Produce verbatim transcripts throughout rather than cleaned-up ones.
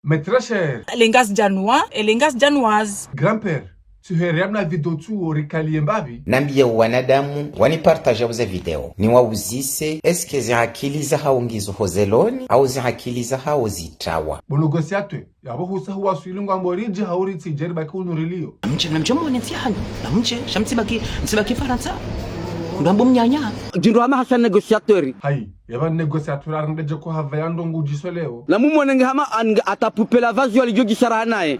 Mes très chers. Les Ngazidjanois et les Ngazidjanoises. Grand-père, tsi here hamna video tsu orikaliye mbapvi. Nambiye wanadamu wanipartaje ze video, niwauzise, est-ce que ze akili zahao ngizo hozeloni, au ze akili zahao zitrawa? Bo négociateur, yapvo husa huwaswili ngwambo ridje hau ritsidje ribaki hunu rilio. Namdje, namdje mwone ntsi hanyu. Namdje, sha mtsibaki, mtsibaki Farantsa. Ndambo mnyanya. Djindru hama hasha négociateur. Hayi, yepva négociateur arendedje ko hapva ya ndrongo udjiso leo. Namumwone nge hama an-, atapupela vazi walidjo djisara naye.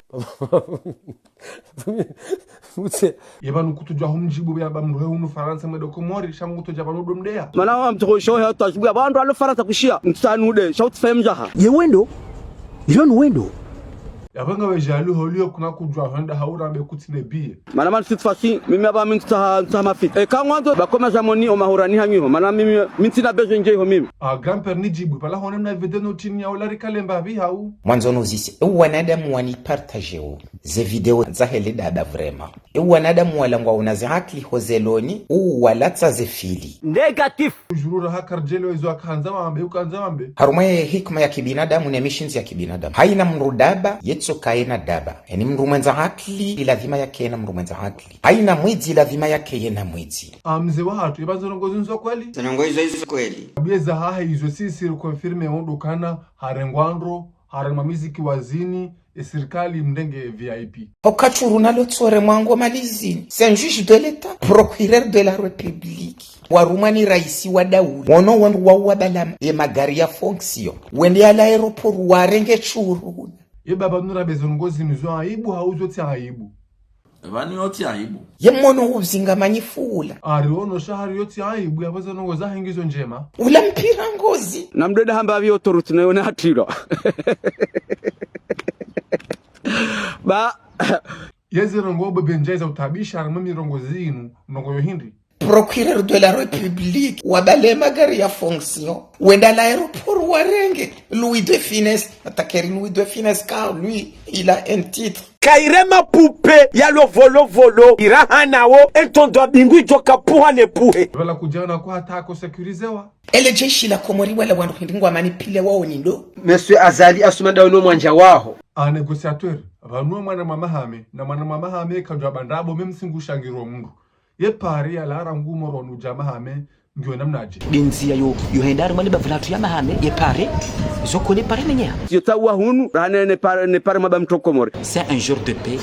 Mutse. Yepva nukutsudjuwa humdjibu yamba mndru he hunu Farantsa mwende Komori, sha ngutsudja pvanu ndo mdeya. Mana wa mtoko isho he utadjibu yamba wandru walo Farantsa kushiya, mtsanude, sha utsifemdjaha. Ye wendo, John wendo. Yapvo ngawe djali holio kuna kudjuwa hwenda hau rambe kutsine biye. Mana mani sitfasi, mimi apva mi ntsaha, ntsaha mafiti. E, ka ngwandzo, bakoma djamoni o mahurani hanyu ho. Mana mimi, mi ntsina besoin ndje ho mimi. Ah, grand-père nidjibu, pvala hone mna video no tini ya ola rikale mbapvi hau. Mwandzo nuzise, e wanadamu wanipartaje o. Ze video zahe le dada vraiment. E wanadamu wala ngwaona ze akili hozeloni, u walatsa ze fili. Négatif. Ujurura haka ridjelewa izo akandza wambe, ukandza wambe. Harumwa ye hikima ya kibinadamu ne mishindzi ya kibinadamu. Hayina mndru daba, yetso kayena daba. Eni mndru mwendza akili, iladhima yake yena mndru mwendza akili. Hayina mwidzi, iladhima yake yena mwidzi. Ah, mze wahatru, yepva zo ndrongo zinu zo kweli? Zo ndrongo izo izo kweli. Biye zahahe izo sisi riconfirme ondro kana, harengwa ndro, harengwa miziki wazini, e sirikali mrenge V I P. Oka tshuru nalo tsore mwango malizini. C'est un juge de l'État, procureur de la République. Warumwa ni raisi wa daula. Wono wandru wauwa pvala ye magari ya fonction. Wende ya la aéroport warenge tshuru. Ye baba nura bezo ndrongo zinu zo aibu hau zo tsi aibu. Pvanu yo tsi aibu. Ye mwono uzinga manyifu ula. Ari ono sha hari yo tsi aibu, yapvo ze ndrongo zahe ngizo ndjema. Ula mpira ngozi. Namdreda hamba apvi autorité nayo na hatilo. Ba. Yeze ndrongo bo bendjai za utabisha, harumwa mi ndrongo zinu, ndrongo yo hindri. Procureur de la République, wapvale magari ya fonction. Wenda la aéroport warenge. Louis de Funès, atakeri Louis de Funès, car lui, il a un titre. Kayirema poupée ya lo volovolo, iraha nawo, e ntondo wa bingu idjo kapuha ne puhe. Pvala kudjana ko hata ko sécurisewa. Ele jeshi la Komori wala wandru hindri ngwa manipile wao ni ndo. Monsieur Azali Assoumani dawe no mwandja waho. A négociateur, pvanu mwana mwa Mahame, na mwana mwa Mahame kadjwa bandrabo, même si ngu shangirwa mndru. Ye pare ya lara ngu moro nu dja Mahame, ngiyo namnadje. Denzi ya yo, yo henda harumwa le bavu latru ya Mahame, ye pare, zo kone pare menyeha. Yo tawa hunu, rahane ne pare, ne pare maba mtoko Komori. C'est un jour de paix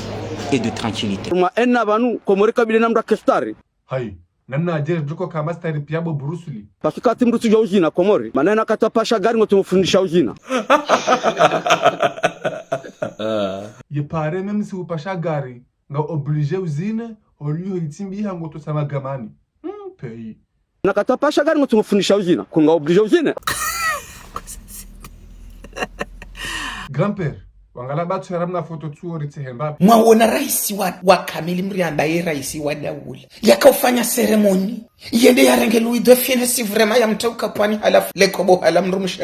et de tranquillité. Mwa ena pvanu, Komori kabile na mndru akestari. Hayi, namnadje ridjo ka mastari piya bo Bruce Lee. Parce que kati mndru tsudjuwa uzina Komori. Mana ena kati wa pasha gari ngo tsumufundisha uzina. Ye pare même si upasha gari, nga obligé uzine, oliho itsimbi ha ngo to sama gamani. Hmm, pays. Na kati wa pasha gari ngo tsumufundisha uzina. Ko nga obligé uzine. Grand-père, wangala batsu ya ramna foto tsu ori tsi hemba. Mwaona raisi wa, wa kamili mriamba ye raisi wa daula. Yaka ufanya cérémonie. Yende yarenge Louis de Funès vraiment ya mtauka pvwani halafu le kobo hala mdrumshe.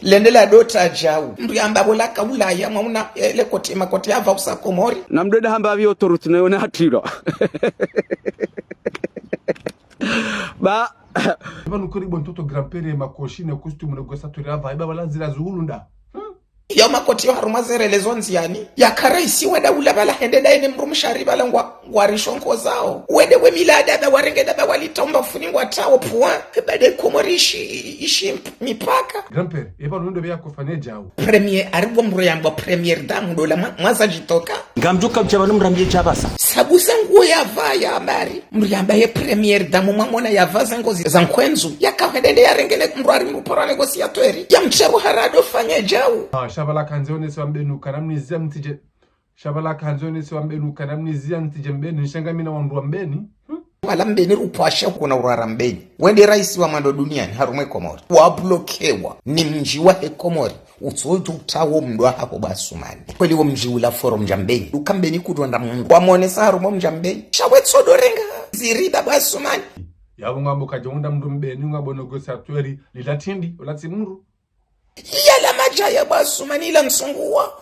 Lende la dota djau. Mriamba bola ka Ulaya mwauna, eh, le kote makote ya vausa Komori. Namdreda hamba apvi autorité nayo na hatilo. Ba. Pvanu kori bo ntoto grand-père ye makoshi ne costume ne gosa tori apva, iba pvala zila zuhulunda. Hmm? Yo makoti yo harumwa zerele zo ndziani. Yaka raisi wa daula pvala hende daye ne mdrumshe ari pvala ngwa, ngwa rishonko zao. Wende we mila daba warenge daba walitaumba funi ngwa tawo pvwa. Bade Komori ishi, ishi mp-, mipaka. Grand-père, eba nundo beya kofane djau. Premier, ari bo mdru yambwa première dame ndo la mwa-, mwaza djitoka. Ngamdjuka mdjaba no mrambiye djabasa. Sabu sa nguo yapvaya mbari. Mriamba ye première dame mwamona yapva ze ngozi za nkwendzu. Yaka hwende nde yarenge ne mdru ari mdru paro négociateur. Ya mtseru harado fanye djau. Ah, sha pvala kandze onese wa mbeni ukana mnizia mtsidje. Sha pvala kandze onese wa mbeni ukana mnizia mtsidje mbeni. Nishanga mi na wandru wa mbeni. Hmm? Wala mbeni rupvasha kuna urara mbeni. Wende raisi wa mwando duniani harumwa ye Komori. Wablokewa. Ni mdji wahe Komori. Utsodjo utawo mdru wahaho bo Asumani. Kweli wo mdji ula forum dja mbeni. Uka mbeni kudjo nda mdru. Wamonesa harumwa mdja mbeni. Sha we tsodo renga. Ziriba bo Asumani. Yapvo ngambo kadja unda mdru mbeni, ngambo négociateur, lila tindi, ula tsi mdru. Yala madjaya bo Asumani ila nsunguwa.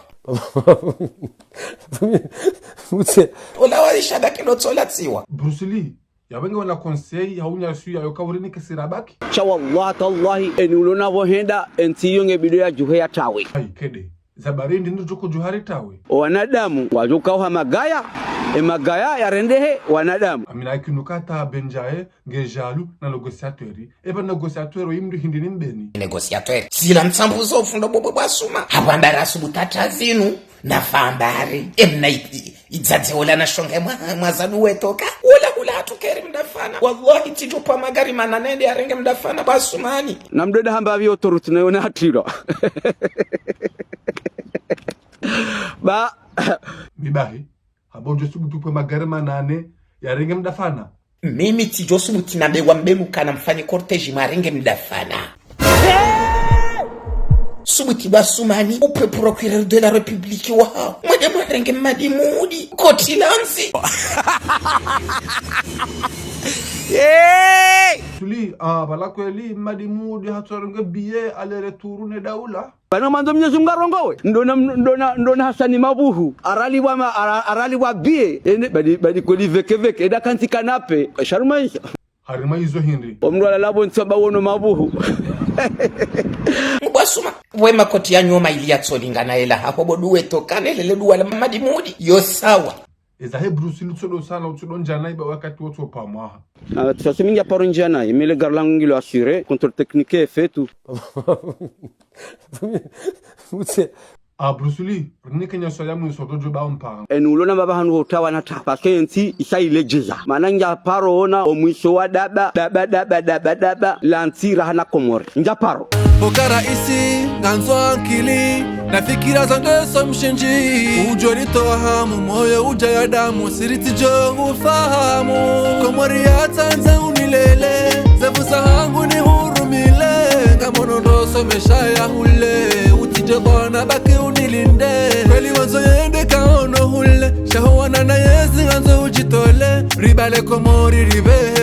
Utse. Ula walisha daki ndo tsola tsiwa. Bruce Lee. Yapvo nge wana conseil, haunya suya, yoka urini kesira baki. Sha wallahi tallahi, eni ulona pvo henda, entsi yo nge bido ya djuhe ya tawe. Hayi, kede. Za barindi ndo djoko djuhari tawe. Owanadamu ngwadjo kauha magaya, emagaya yarendehe wanadamu. Amina kinu kata benjaye nge jalu na négociateur. Eba négociateur oyi mndru hindri ni mbeni. Négociateur. Zila mtsambuzo ufundo bobo bwa suma. Hapvamba rasubuta tazinu. Nafambari. Emna i- i- idzadze ola na shonga mwa- mwazadu wetoka. Ola hula hatukeri mdafana. Wallahi tsidjo pva magari manane nde yarenge mdafana bwa sumani. Na mdru eda hamba pvi autorité nayo na hatilwa. Ba. Mibahi. Habo ndjo subutu pve magari manane yarenge mdafana. Mimi tsidjo subuti nambe wa mbenu kana mfanye cortège mwarenge mdafana. Subuti bwa sumani upve procureur de la république waha. Mwende mwarenge mmadi mudi. Koti landzi. Hey! Tuli, ah, bala kweli mmadi mudi hatsorenge billet aller retour ne daula. Pvanu mwandzo Mnyezi Mungu arongowe. Ndona, ndona, ndona Hasani Mabuhu. Arali wa ma, ara- arali wa billet. Ene, badi, badi kodi veke veke. Eda kantsi kanape. Sharumaisha. Harima izo hindri. Omndru alala pvo ntsi aba wono Mabuhu. Bwa suma. We makoti ya nyoma ili yatsolingana ela. Haho bo duwe tokane lele duwa la mmadi mudi. Yo sawa. Eza he Bruce Lee tsodo sana utsodo ndjana iba wakati wotso pva mwaha. Ah, sasa mi ndja paro ndjana, mi le gari langu ngilo assuré, contrôle technique est fait tout. Mutse. Ah, Bruce Lee, rinike nyaso ya mwiso to djuba ompa. Enu ulona baba hanu utawa na ta, parce que ntsi isa iledjeza. Mana ndja paro ona omwiso wa daba, daba, daba, daba, daba, la ntsi rahana Komori. Ndja paro. Pvoka raisi, ngandzo ankili, na fikira za ngeso mshindzi. Udjo litowa hamu moyo udja ya damu, siri tsidjo ufahamu. Komori ya tsandza unilele, zevu za hangu nihurumile. Ngamono ndo somesha ya hule, utsidje bwana baki unilinde. Kweli wandzo yende kaono hule, shaho wana na yezi ngandzo udjitole. Ribale Komori ribe